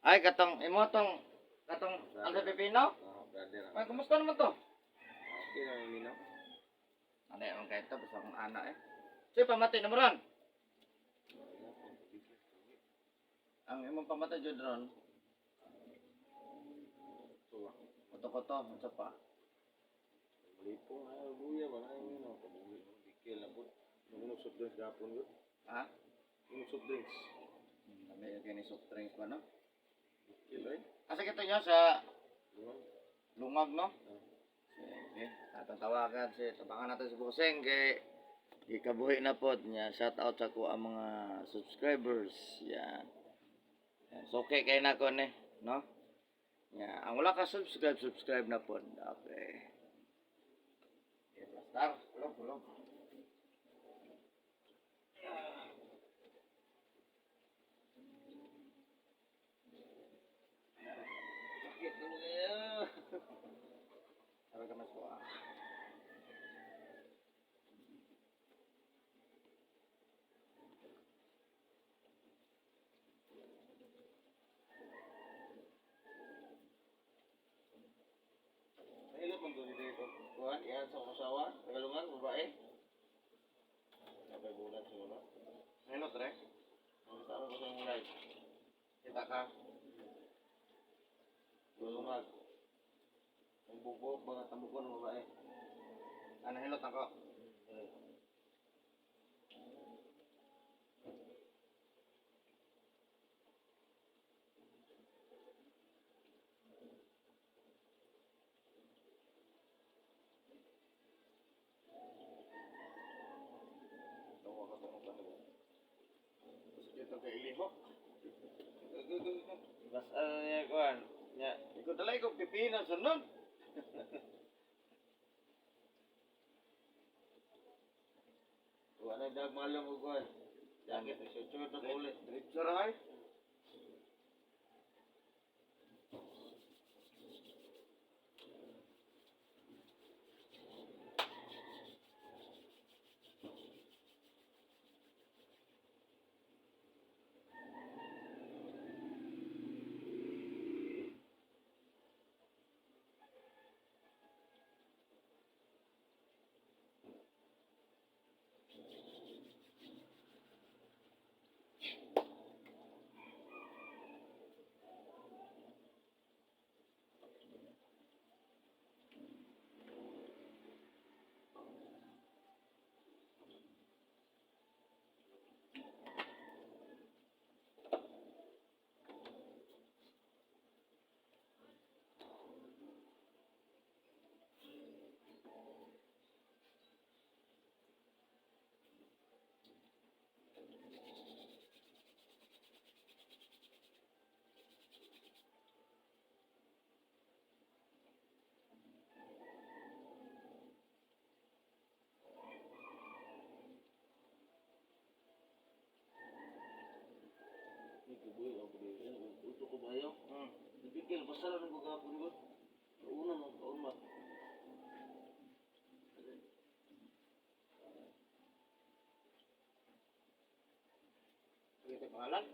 Ay, katong imo tong katong ang sa Pipino. Oh, brother. Ay, kumusta naman to? Okay na minaw. Ano yung kahit to, basta akong ana eh. Sige, pamatay na mo ron. Ang imong pamatay jud ron. Tuwa. Kuto-kuto, unsa pa? Malipong na buya ba na yung minaw. Kabuhi. Bikil na po. Manginom soft drinks gapon yun. Ha? Inom soft drinks. Dami yung kini soft drinks ba, no? Bikil eh. Asa kito nyo sa Lungan. Lungag, no? Oh. Sige, atong tawagan si tabangan natin si Buseng kay gikabuhi na pod niya. Shout out sa ko ang mga subscribers. Yan. Yan. So okay kay na ko ni, no? Ya, ang wala ka subscribe, subscribe na pod. Okay. Okay, basta. Kulog, kulog. Sakit na mo kaya. Sabi ka mas ko. Nahilot man doon dito. Kuhan, iyan sa kusawa. Tagalungan, babae. Napay bulan siguro. Hello, tre. Ang tama ko sa imong live. Kita ka. Lungag. Ang bubok, mga tambukon ng babae. Ano hilot ako? Eh. Tawa ka tong kanila. Dito kay ilihok. Bas ano niya kuhan? Nya, Ikaw dalay ko pipino sunod. wala dag malong og kuhan. Jacket sa church na ulit. Diretso ra ay. Ni kubuhi ako dito. Uto ko bayo. Nabigil basta lang ko gapon ko. Una mo kauma. Sige, pangalan?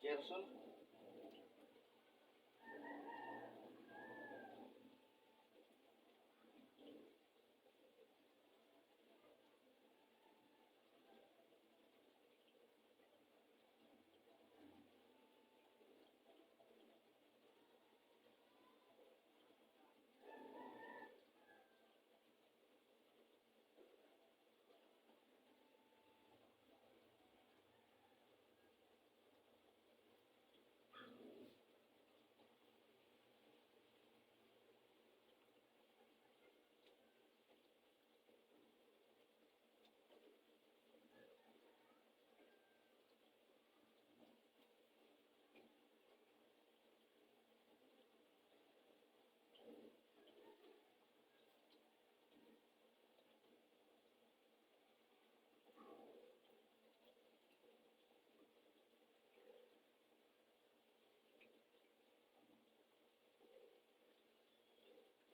Gerson.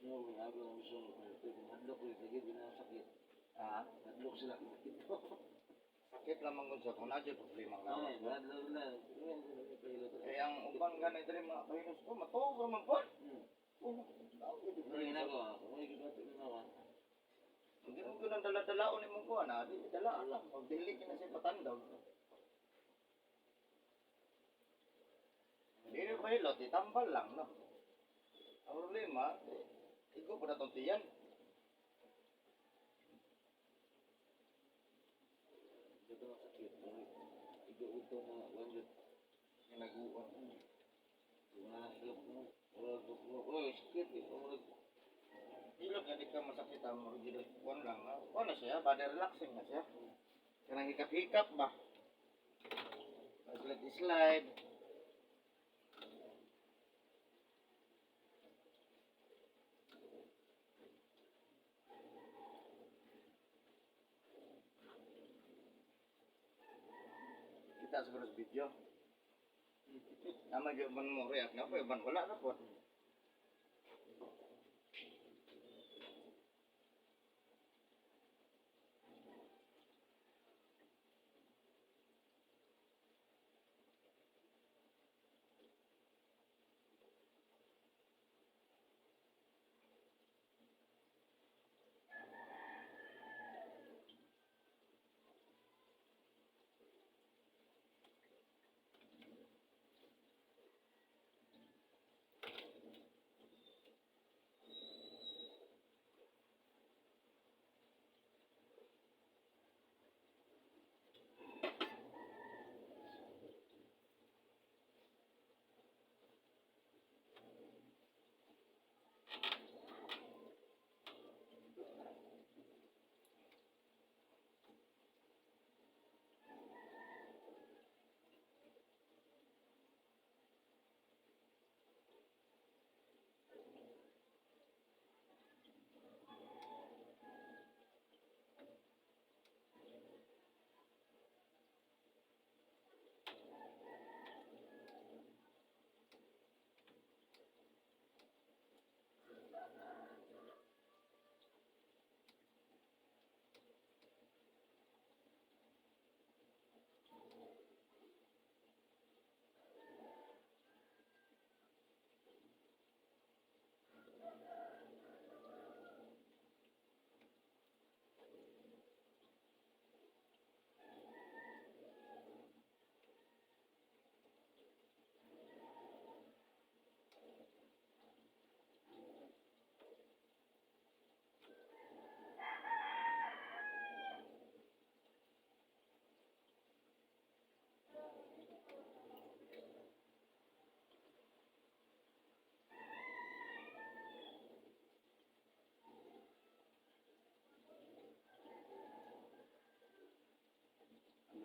Mo may abi ang gusto mo. Hadlok ko lagi ginasakit. Ah, Hadlok sila ito. sakit lamang gud sa kung na problema ang lawas. Ay, hadlok na. Kaya Daghan na diri mga kahinos ko, matuog ra man po. Oh, tao gyud Ano diri. ginagawa? Kung may ginagawa naman. Ang ginoo ko ng dala-dalaon imong kuan, ah, di dala lang. Pag dili kina siya patandaw. Dili pa hilot, itambal lang, no? Ang problema, eh, igo pa na tong tiyan. Dito masakit. Igo-uto mga wanjot. Nga nag-uwan. Mga hilok mo. Wala ko. Uy, sakit eh. Wala. Hilot nga di ka masakit ang mga kuan lang. Ah. Kuan na siya, body relaxing na siya. Kanang hikap-hikap ba? Slide slide. Kita siguro sa video. Nama gyud man mo react na po, man wala na po.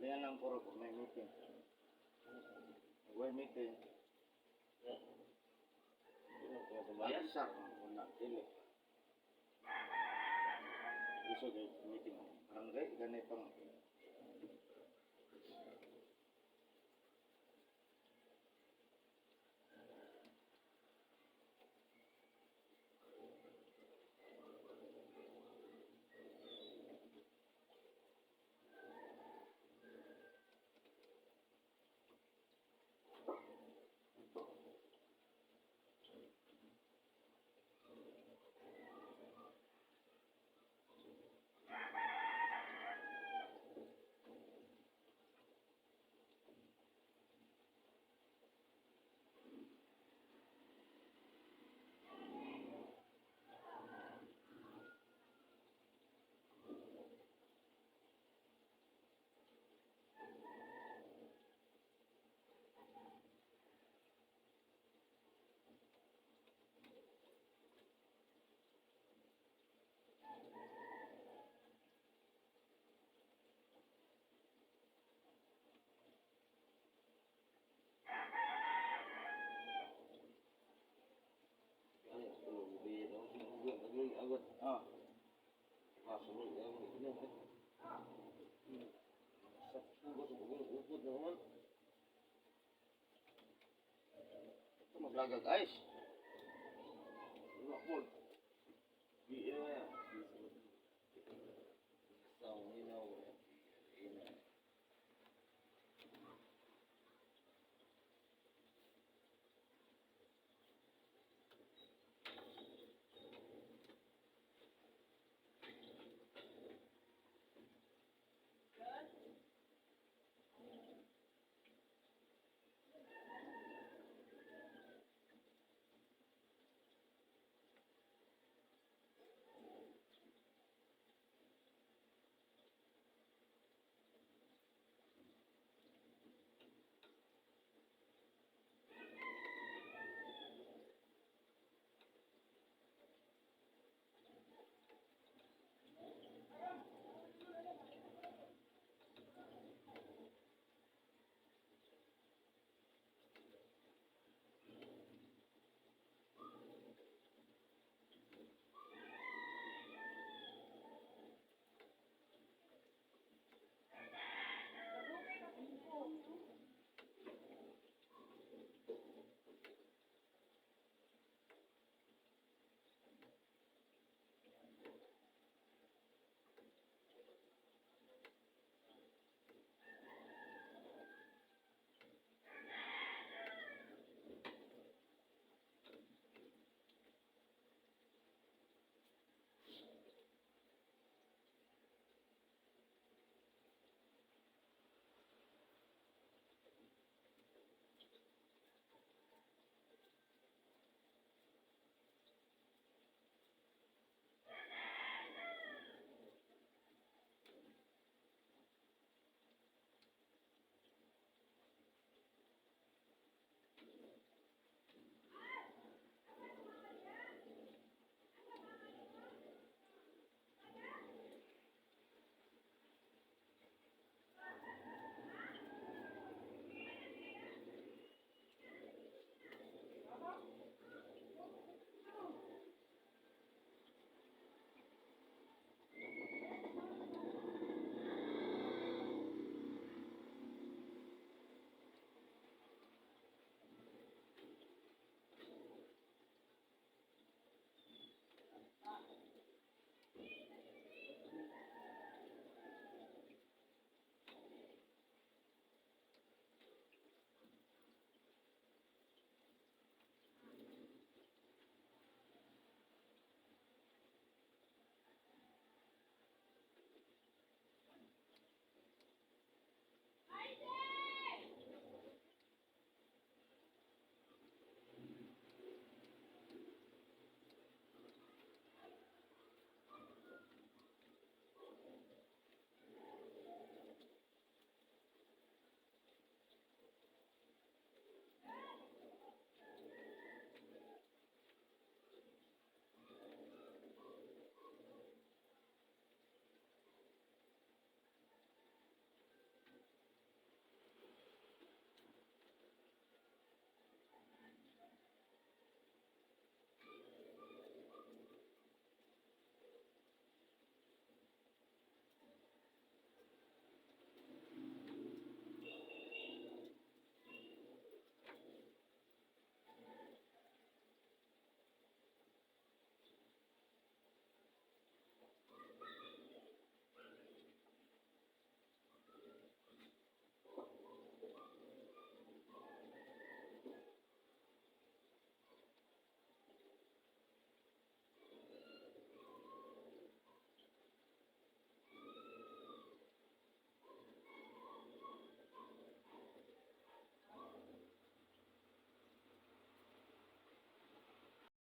Yan lang puro kung may meeting. May meeting. Bayan kung na dili. Gusto kay meeting. Barangay ganay pang Ay, tulog. Agad. Agad. Ah, Kasunod. Agad. Sa sugat. Upod na naman. ito maglagag ice. Wala po. Di na.